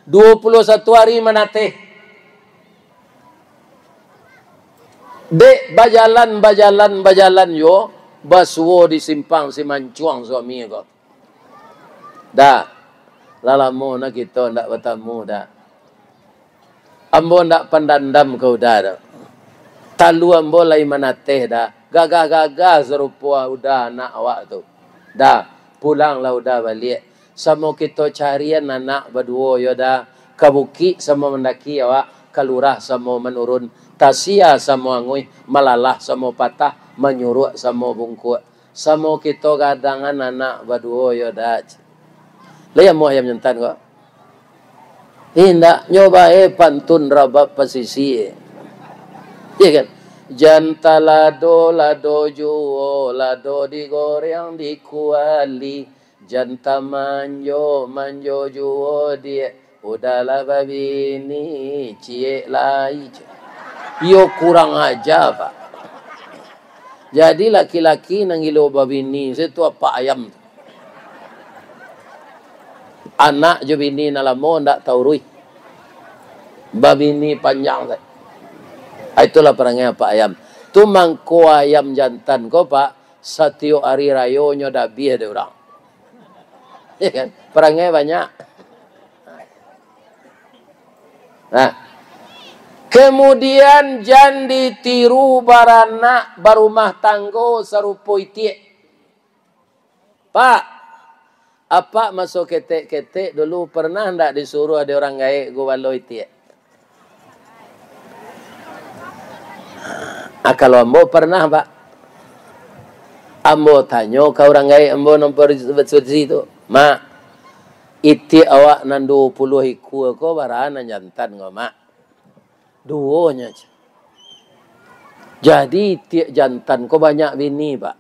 Duo puluah satu ari manateh. Dek bajalan, bajalan, bajalan yo, basuo di simpang Simancuang suami ko. Da, lah lamo na kito ndak batamu, Da. Ambo ndak pandandam ka Uda, Da. Talua ambo lai manateh, Da. Gagah-gagah sarupo uda anak awak tu. Dah, pulanglah uda baliak. Samo kito carian anak baduo yo dah. Ka bukik samo mandaki awak, ka lurah samo manurun, tasia samo anguih, malalah samo patah, manyuruak samo bungkuak. Samo kito gadangan anak baduo yo dah. Lai amuah ayam jantan ko? Indak, nyo bae pantun rabab pasisia. Iya kan? Jan talado, lado juo, lado digoreng di kuali. Jan tamanjo, manjo juo diak, uda lah babini, ciek lai. Iyo kurang aja, Pak. Jadi laki-laki nan gilo babini, se tu apak ayam tu. Anak jo bini nan lamo ndak tauruih. Babini panjang se. Ah, itulah parangai apak ayam. Tu mangko ayam jantan ko, Pak, satiok ari rayo nyo dabiah dek urang. Ya kan? Parangai banyak. Nah. Kemudian jan ditiru baranak barumah tanggo sarupo itiak. Pak, apak maso ketek-ketek dulu pernah ndak disuruah dek urang gaek gubalo itiak? Ah, kalau ambo pernah, Pak. Ambo tanyo ka urang gaek ambo nan pari-, basusi tu, "Mak, itiak awak nan duo puluah ikua ko bara nan jantan ko, Mak?" "Duo nyo," ceh. Jadi itiak jantan ko banyak bini, Pak.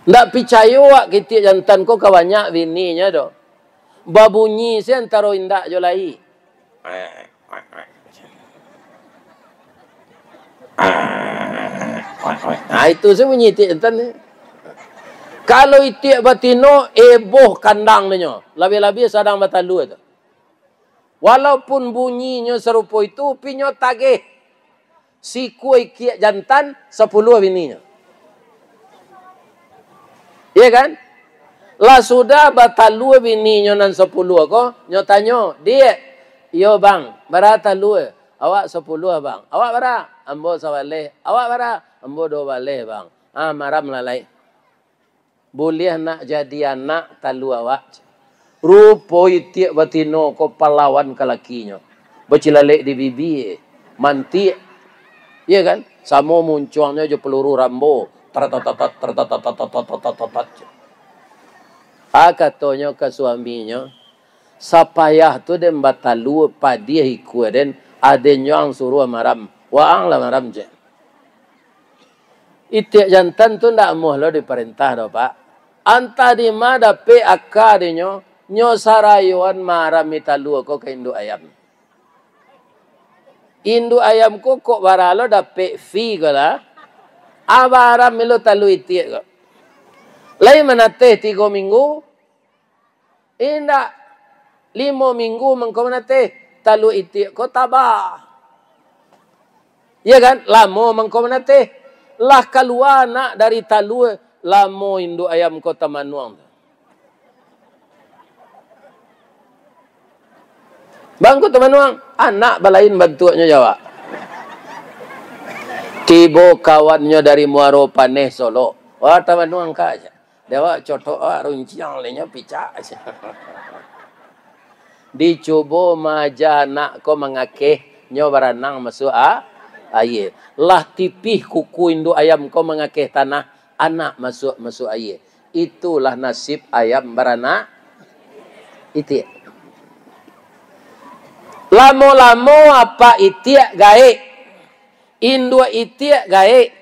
Ndak picayo awak ka itiak jantan ko ka banyak bininyo do. Babunyi se antaro indak jo lai. Nah, itu se bunyi itiak jantan tu. Kalau itiak batino, eboh kandang tu nyo. Labiah-labiah sadang batalua tu. Walaupun bunyinyo sarupo itu, tapi nyo tageh. Sikua itiak jantan, sapuluah bininyo. Iya kan? Lah sudah batalua bininyo nan sapuluah ko, nyo tanyo, "Diak." "Iyo, Bang." "Bara talua?" "Awak sapuluah, Bang." "Awak bara?" "Ambo sabaleh." "Awak bara?" "Ambo duo baleh, Bang." "Ah, maram lah lai." Buliah nak jadi anak talua awak. Rupo itiak batino ko palawan ka lakinyo. Bacilalek di bibia. Mantiak. Iya kan? Samo muncuangnyo jo peluru Rambo. Taratatat, taratatat. Ah, katonyo ka suaminyo, "Sapayah tu den batalua padiah ikua den, aden jo ang suruah maram. Waang lah maram," cek. Itiak jantan tu ndak amuah lo diparentah doh, Pak. Antah dima dapek aka dinyo, nyo sarayoan marami talua ko ka induak ayam. Induak ayam ko kok bara lo dapek fee ko lah. Ah, bara milo talua itiak ko. Lai manateh tigo minggu, indak. Limo minggu mangko manateh, talua itiak ko tabah. Iya kan? Lamo mangko manateh. Lah kalua anak dari talua, lamo induak ayam ko tamanuang tu. Bang ko tamanuang, anak balain bantuaknyo jo awak. Tibo kawannyo dari Muaro Paneh, Solok. Wah, tamanuang ka aja. Dek awak cotok awak runciang lai nyo picak. Dicubo maaja anak ko mangakeh, nyo baranang masuak a-, aia. Lah tipih kuku induak ayam ko mangakeh tanah, anak masuak-masuak aia. Itulah nasib ayam baranak itiak. Lamo-lamo apak itiak gaek. Induak itiak gaek,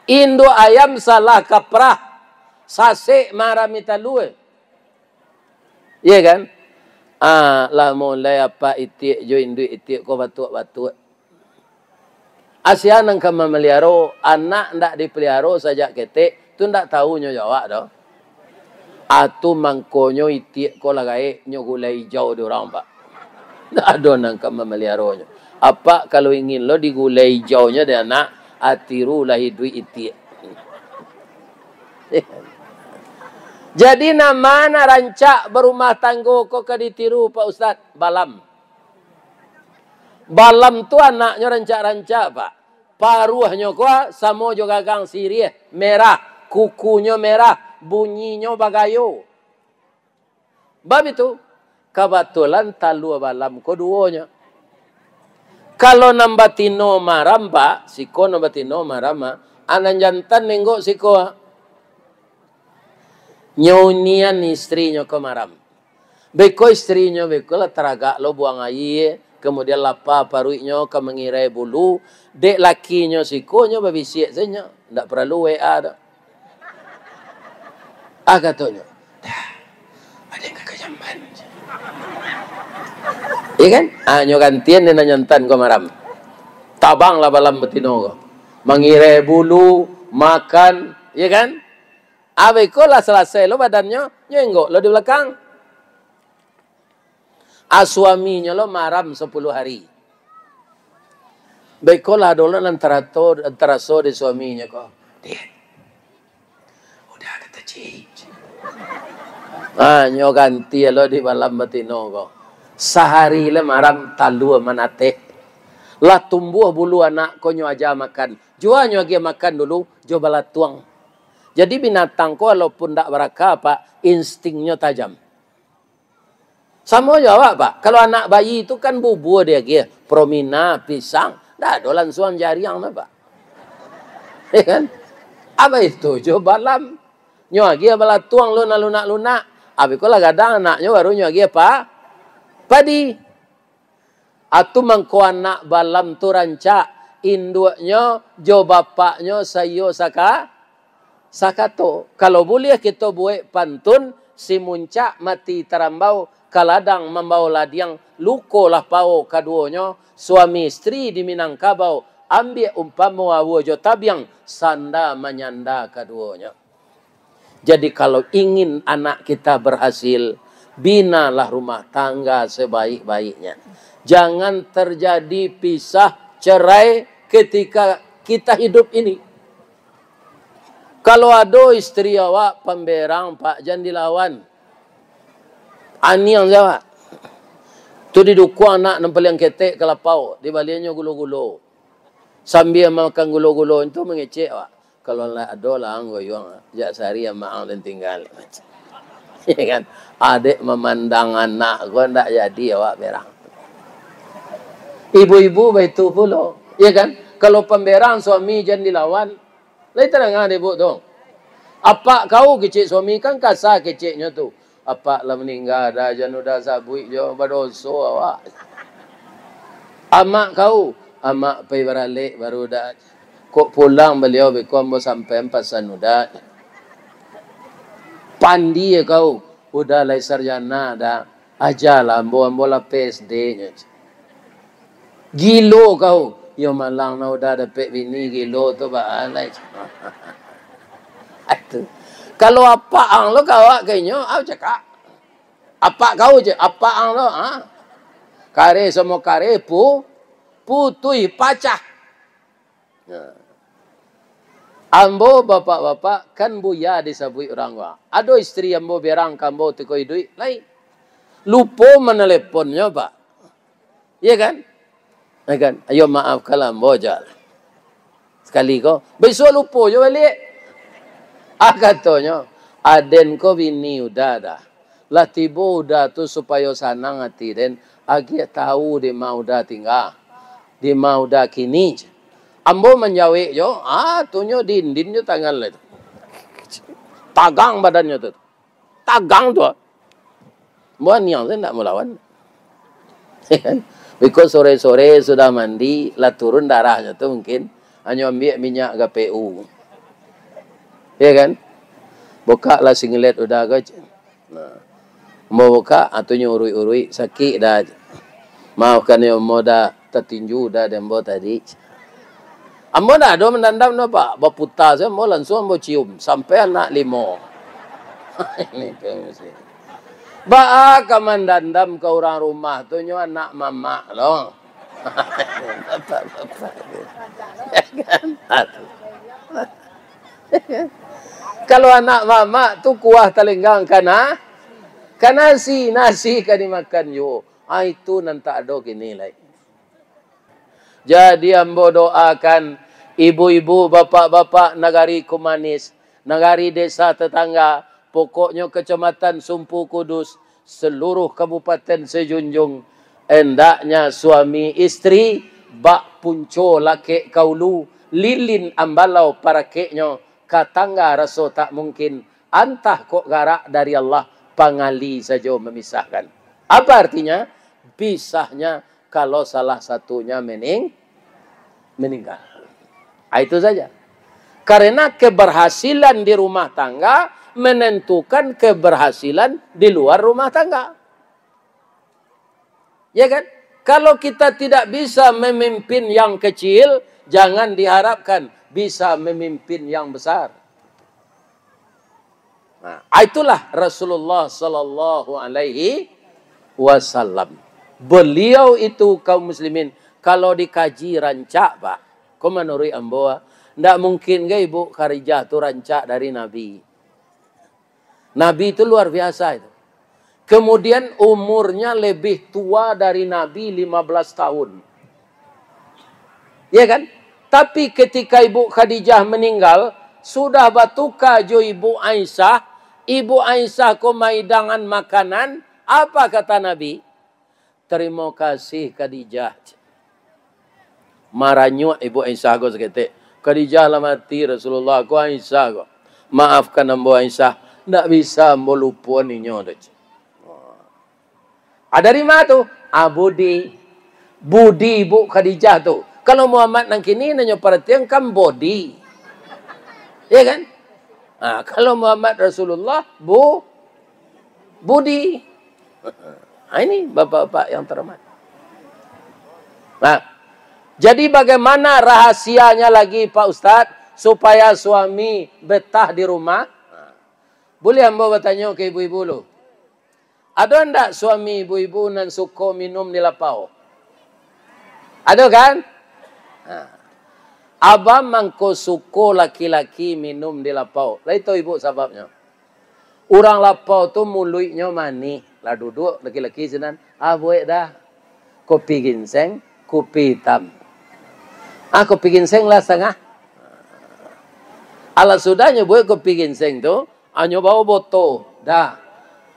induak ayam salah kaprah, sasek marami talua. Iya kan? Ah, lah mulai apak itiak jo induak itiak ko batuak-batuak. Asia nan ka mamaliharo, anak ndak dipaliharo sajak ketek, tu ndak tahu nyo jo awak doh. Atu mangkonyo itiak ko lah gaek nyo gulai ijau di urang, Pak. Ndak ado nan ka mamaliharonyo. Apak kalau ingin lo digulai ijaunyo dek anak, atirulah iduik itiak. Jadi, nan ma nan rancak barumah tanggo ko ka ditiru, Pak Ustaz? Balam. Balam tu anaknyo rancak-rancak, Pak. Paruahnyo ko samo jo gagang siriah, merah, kukunyo merah, bunyinyo bagayo. Bab itu, kabatulan talua balam ko duonyo. Kalau nan batino maram, Pak, siko nan batino maram, ah, nan jantan nenggok siko, ah. Nyo unian istrinyo ko maram. Beko istrinyo, beko lah taragak lo buang aia, kemudian lapa paruiknyo ka mangirai bulu, dek lakinyo siko nyo babisiak sajo, ndak paralu W A doh. Ah, katonyo, "Dah, aden ka jamban." Iya kan? Ah, nyo gantian dek nan jantan ko maram. Tabanglah balam batino ko. Mangirai bulu, makan, iya kan? Ah, beko lah salasai lo badannyo, nyo enggok lo di balakang. Ah, suaminyo lo maram sapuluah hari. Beko lah dulu nan tarato, taraso di suaminyo ko. "Diak, udah kata cik." Ah, nyo ganti lo di balam batino ko. Sahari lah maram talua manateh. Lah tumbuah bulu anak ko nyo aja makan. Jua nyo agiah makan dulu, jo balatuang. Jadi binatang ko walaupun ndak baraka, Pak, instinknyo tajam. Samo jo awak, Pak. Kalau anak bayi tu kan bubua diagiah, promina, pisang, ndak ado lansuang jariang tu, Pak. Ya kan? Abah itu jo balam. Nyo agiah balatuang lunak-lunak. Abih ko lah gadang anaknyo baru nyo agiah pa-, padi. Atu mangko anak balam tu rancak, induaknyo jo bapaknyo saiyo saka-, sakato. Kalau buliah kito buek pantun, si muncak mati tarambau, ka ladang mambao ladiang, luko lah pao kaduonyo, suami istri di Minangkabau, ambiak umpamo awua jo tabiang, sanda manyanda kaduonyo. Jadi, kalau ingin anak kita berhasil, binalah rumah tangga sebaik-baiknya. Jangan terjadi pisah cerai ketika kita hidup ini. Kalau ado istri awak pamberang, Pak, jan dilawan. Aniang se awak. Tu didukuang anak nan paliang ketek ka lapau, dibaliannyo gulo-gulo. Sambia makan gulo-gulo tu mangecek awak. Kalau lah ado lah ang goyuang, jak sari amak ang den tinggal. Ya kan? Adek mamandang anak ko ndak jadi awak berang. Ibu-ibu baitu pulo. Ya kan? Kalau pamberang suami jan dilawan, lai tadanga dek ibu tu. "Apak kau," kecek suami, kan kasa keceknyo tu. "Apak lah maningga, dah jan udah sabuik jo, badoso awak." "Amak kau," "Amak pai baralek baru dah. Kok pulang baliau beko ambo sampaian pasan udah." "Pandie kau," "Udah lai sarjana dah. Ajalah ambo, ambo lah P S D nyo." "Gilo kau." "Iyo malang nah udah dapek bini gilo tu, baa lai." Itu. Kalau apak ang lo ka awak ka inyo, au cakak. Apak kau je, apak ang lo, ha? Kareh samo kareh pu-, putuih pacah. Nah. Ambo bapak-bapak kan buya disabuik urang ko. Ado istri ambo berang ka ambo tiko iduik, lai. Lupo manaleponnyo, Pak. Iya kan? Iya kan? Ayo maafkanlah ambo, jak. Sakali ko, bisuak lupo jo baliak. Ah, katonyo, "Aden ko bini udah dah. Lah tibo udah tu supayo sanang ati den, agiah tahu di ma udah tingga, di ma udah kini." Ambo manjawek jo, ah, tunyo dindin jo tangan lai tu. Tagang badannyo tu. Tagang tu. Ambo aniang tu ndak malawan. Biko sore-sore sudah mandi, lah turun darahnyo tu mungkin, hanyo ambiak minyak G P U. Ya kan? Bukaklah singlet udah ko. Nah. Ambo bukak, ah, tu nyo uruik-uruik, sakik dah. Maafkan yo, ambo dah tatinju dah dek ambo tadi. Ambo ndak ado mandandam doh, Pak. Baputa sajo ambo, langsuang ambo cium sampai anak limo. Ini tu mesti. Baa ka mandandam ka urang rumah tu, nyo anak mamak lo. Bapak-bapak tu. Ya kan? Aduh. Kalau anak mamak tu kuah talenggang ka na-, ka nasi, nasi ka dimakan juo. Ah, itu nan tak ado kini lai. Jadi, ambo doakan Ibu-ibu, bapak-bapak, nagari Kumanis, nagari desa tetangga, pokoknyo Kecamatan Sumpu Kudus, seluruh Kabupaten Sejunjung, hendaknya suami istri bak punco lakek ka ulu, lilin ambalau parakeknyo, ka tangga raso tak mungkin, antah kok garak dari Allah, pangali sajo memisahkan. Apa artinya? Pisahnya kalau salah satunya mening-, meninggal. Ah, itu saja. Karena keberhasilan di rumah tangga menentukan keberhasilan di luar rumah tangga. Ya kan? Kalau kita tidak bisa memimpin yang kecil, jangan diharapkan bisa memimpin yang besar. Nah, itulah Rasulullah sallallahu alaihi wasallam. Beliau itu, kaum muslimin, kalau dikaji rancak, Pak. Ko manuruik ambo, ndak mungkin ka ibu Khadijah tu rancak dari Nabi. Nabi itu luar biasa itu. Kemudian umurnya lebih tua dari Nabi lima belas tahun. Ya kan? Tapi ketika Ibu Khadijah meninggal, sudah batuka jo Ibu Aisyah, Ibu Aisyah ko maidangan makanan, apa kata Nabi? "Tarimo kasih, Khadijah." Maranyuak Ibu Aisyah ko saketek. "Khadijah lah mati, Rasulullah, ko Aisyah ko. Maafkan ambo, Aisyah. Ndak bisa ambo lupo ninyo tu." Ah, dari ma tu? Ah, budi. Budi Ibu Khadijah tu. Kalau Muhammad nan kini, nan nyo paratian kan bodi. Ya kan? Ah, kalau Muhammad Rasulullah, bu-, budi. Ah, ini bapak-bapak yang terhormat. Nah, jadi bagaimana rahasianya lagi, Pak Ustadz, supaya suami betah di rumah? Nah, boleh ambo batanyo ka ibu-ibu lu? Ado ndak suami ibu-ibu nan suko minum di lapau? Ado kan? Nah, abah mangko suko laki-laki minum di lapau. Lai tahu ibu sababnyo? Urang lapau tu muluiknyo manih. Lah duduak laki-laki sinan, "Ah, buek dah. Kopi ginseng, kopi itam. Ah, kopi ginseng lah satangah." Alah sudah nyo buek kopi ginseng tu, ah, nyo bao boto. Dah.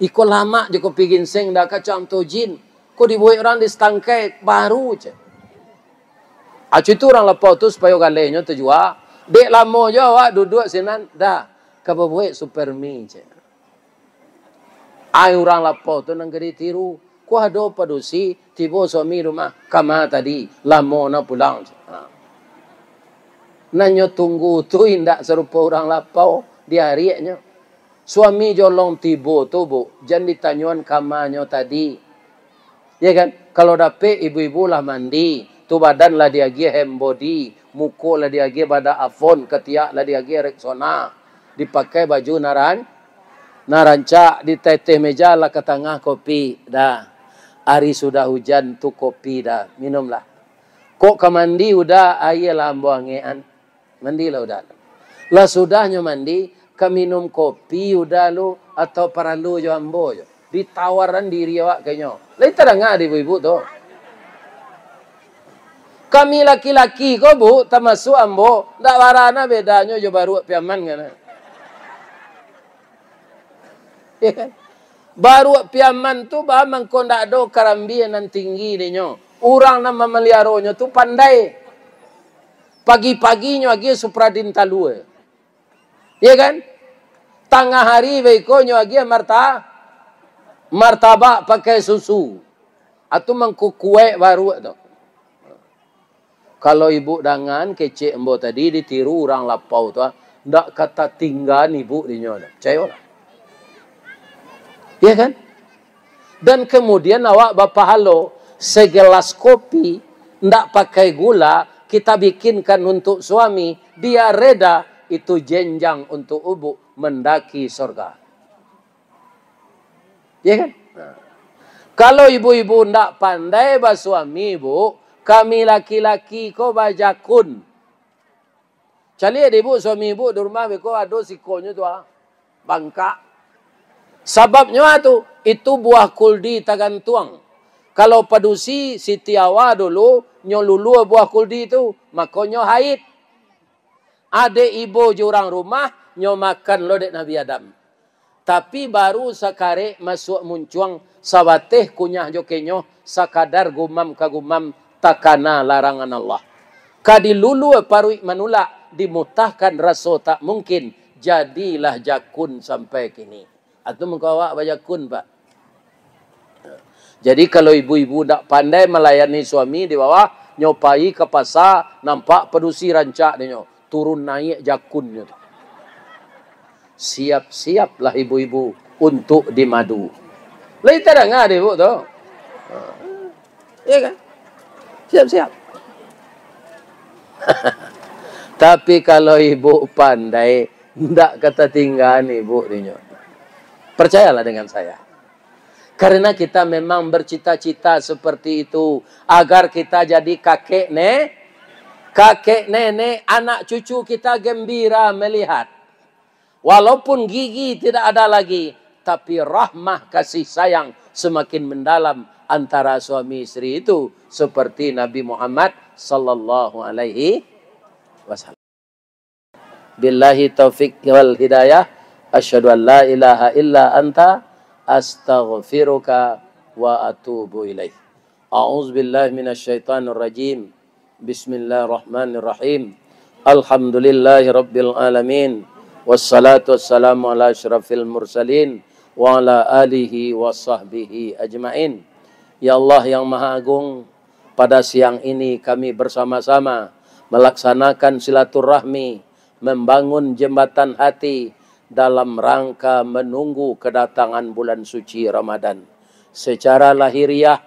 Iko lamak jo kopi ginseng dah, kacang tojin. Ko dibuek urang di satangkai baru, cek. Acu itu urang lapau tu supayo galehnyo tajua. Dek lamo jo awak duduak sinan, dah. Ka babuek supermi, cek. Ai urang lapau tu nan ka ditiru. Ko ado padusi, tibo suami rumah, "Kama tadi, lamo na pulang," cek. Ha. Nan nyo tunggu tu indak sarupo urang lapau, diariaknyo. Suami jolong tibo tu, Bu, jan ditanyoan kamanyo tadi. Ya kan? Kalau dapek ibu-ibu lah mandi, tu badan lah diagiah hand body, muko lah diagiah badak Avon, katiak lah diagiah Rexona, dipakai baju naran-, narancak, diteteh meja lah ka tangah kopi, dah. Ari sudah hujan tu kopi dah, minumlah. Kok ka mandi udah, aia lah ambo angekan. Mandilah udah. Lah sudahnyo mandi, ka minum kopi udah lu, atau paralu jo ambo jo? Ditawaran diri awak ka inyo. Lai tadanga di ibu-ibu tu? Kami laki-laki ko, Bu, tamasuak ambo, ndak bara na bedanyo jo baruak Piaman kan. Ya kan? Baruak Piaman tu, bah, mangko ndak ado karambia nan tinggi dinyo. Urang nan mamaliaronyo tu pandai. Pagi-pagi nyo agiah Supradin talua. Iya kan? Tangah hari baiko nyo agiah marta-, martabak pakai susu. Atu mangko kuaik baruak tu. Kalau ibu dangan kecek ambo tadi ditiru urang lapau tu, ah, ndak ka tatinggaan ibu dinyo tu. Picayolah. Iya kan? Dan kemudian awak bapahalo, segelas kopi, ndak pakai gula, kita bikinkan untuk suami, dia reda, itu jenjang untuk ibu mendaki sorga. Ya kan? Nah. Kalau ibu-ibu ndak pandai basuami, Bu, kami laki-laki ko bajakun. Caliak dek ibu, suami ibu di rumah beko ado sikonyo tu, ah, bangkak. Sababnyo, ah, tu, itu buah kuldi tagantuang. Kalau padusi Siti Hawa dulu, nyo lulua buah kuldi tu, mako nyo haid. Adek ibo jo urang rumah, nyo makan lo dek Nabi Adam. Tapi baru sakarek masuak muncuang, sabateh kunyah jo kenyoh, sakadar gumam ka gumam, takana larangan Allah. Ka dilulua paruik manulak, dimutahkan raso tak mungkin, jadilah jakun sampai kini. Atu mangko awak bajakun, Pak. Jadi, kalau ibu-ibu ndak pandai malayani suami di bawah, nyo pai ka pasa, nampak padusi rancak dinyo, turun naiak jakunnyo tu. Siap-siaplah ibu-ibu untuk dimadu. Lai tadanga dek ibu tu? Ya kan? Siap-siap. Tapi kalau ibu pandai, ndak ka tatinggaan ibu dinyo. Percayalah dengan saya. Karena kita memang bercita-cita seperti itu, agar kita jadi kakek ne-, kakek nenek, anak cucu kita gembira melihat. Walaupun gigi tidak ada lagi, tapi rahmah kasih sayang semakin mendalam antara suami istri itu, seperti Nabi Muhammad sallallahu alaihi wasallam. Billahi taufik wal hidayah. Asyhadu an la ilaha illa anta, astaghfiruka wa atubu ilaik. A'udzubillahi minasyaitonirrajim. Bismillahirrahmanirrahim. Alhamdulillahirabbil alamin. Wassalatu wassalamu ala asyrafil mursalin wa ala alihi wa sahbihi ajmain. Ya Allah yang Maha Agung, pada siang ini kami bersama-sama melaksanakan silaturahmi, membangun jembatan hati dalam rangka menunggu kedatangan bulan suci Ramadan. Secara lahiriah,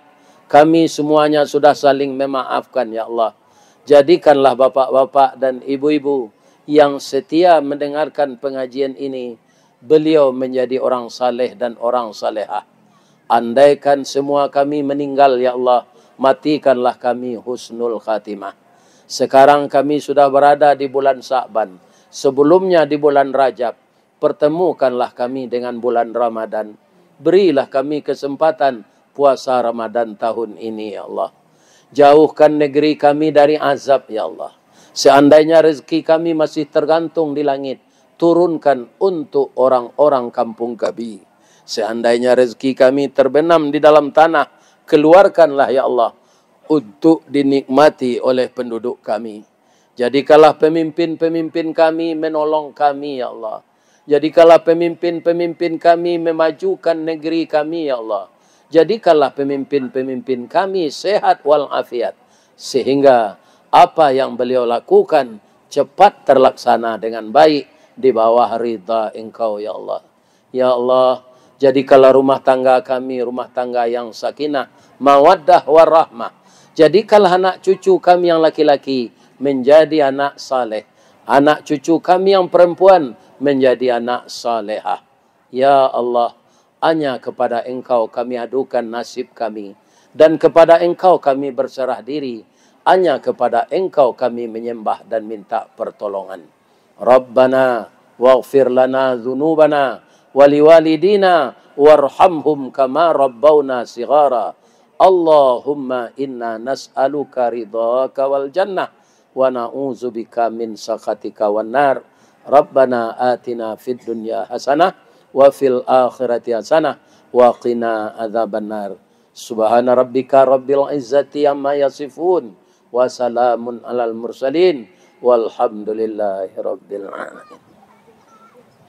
kami semuanya sudah saling memaafkan, ya Allah. Jadikanlah bapak-bapak dan ibu-ibu yang setia mendengarkan pengajian ini, beliau menjadi orang saleh dan orang salehah. Andaikan semua kami meninggal, ya Allah, matikanlah kami husnul khatimah. Sekarang kami sudah berada di bulan Sa'ban, sebelumnya di bulan Rajab. Pertemukanlah kami dengan bulan Ramadan. Berilah kami kesempatan puasa Ramadan tahun ini, ya Allah. Jauhkan negeri kami dari azab, ya Allah. Seandainya rezeki kami masih tergantung di langit, turunkan untuk orang-orang kampung kami. Seandainya rezeki kami terbenam di dalam tanah, keluarkanlah, ya Allah, untuk dinikmati oleh penduduk kami. Jadikanlah pemimpin-pemimpin kami menolong kami, ya Allah. Jadikanlah pemimpin-pemimpin kami memajukan negeri kami, ya Allah. Jadikanlah pemimpin-pemimpin kami sehat walafiat, sehingga apa yang beliau lakukan cepat terlaksana dengan baik di bawah ridha Engkau, ya Allah. Ya Allah, jadikanlah rumah tangga kami rumah tangga yang sakinah, mawaddah, warahmah. Jadikanlah anak cucu kami yang laki-laki menjadi anak saleh, anak cucu kami yang perempuan menjadi anak salehah. Ya Allah, hanya kepada Engkau kami adukan nasib kami, dan kepada Engkau kami berserah diri, hanya kepada Engkau kami menyembah dan minta pertolongan. Rabbana waghfir lana dzunubana wa liwalidina warhamhum kama rabbauna shighara. Allahumma inna nas'aluka ridhaka wal jannah wa na'udzubika min sakhatika wan nar. Rabbana atina fid dunya hasanah wa fil akhirati hasanah wa qina adzabannar. Subhana rabbika rabbil izzati amma yasifun. Wa salamun alal mursalin. Walhamdulillahi rabbil alamin.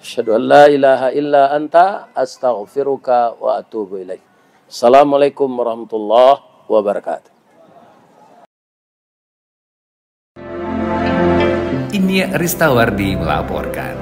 Asyhadu an la ilaha illa anta, astaghfiruka wa atubu ilaik. Assalamualaikum warahmatullahi wabarakatuh. Inyiak Ristawardi melaporkan.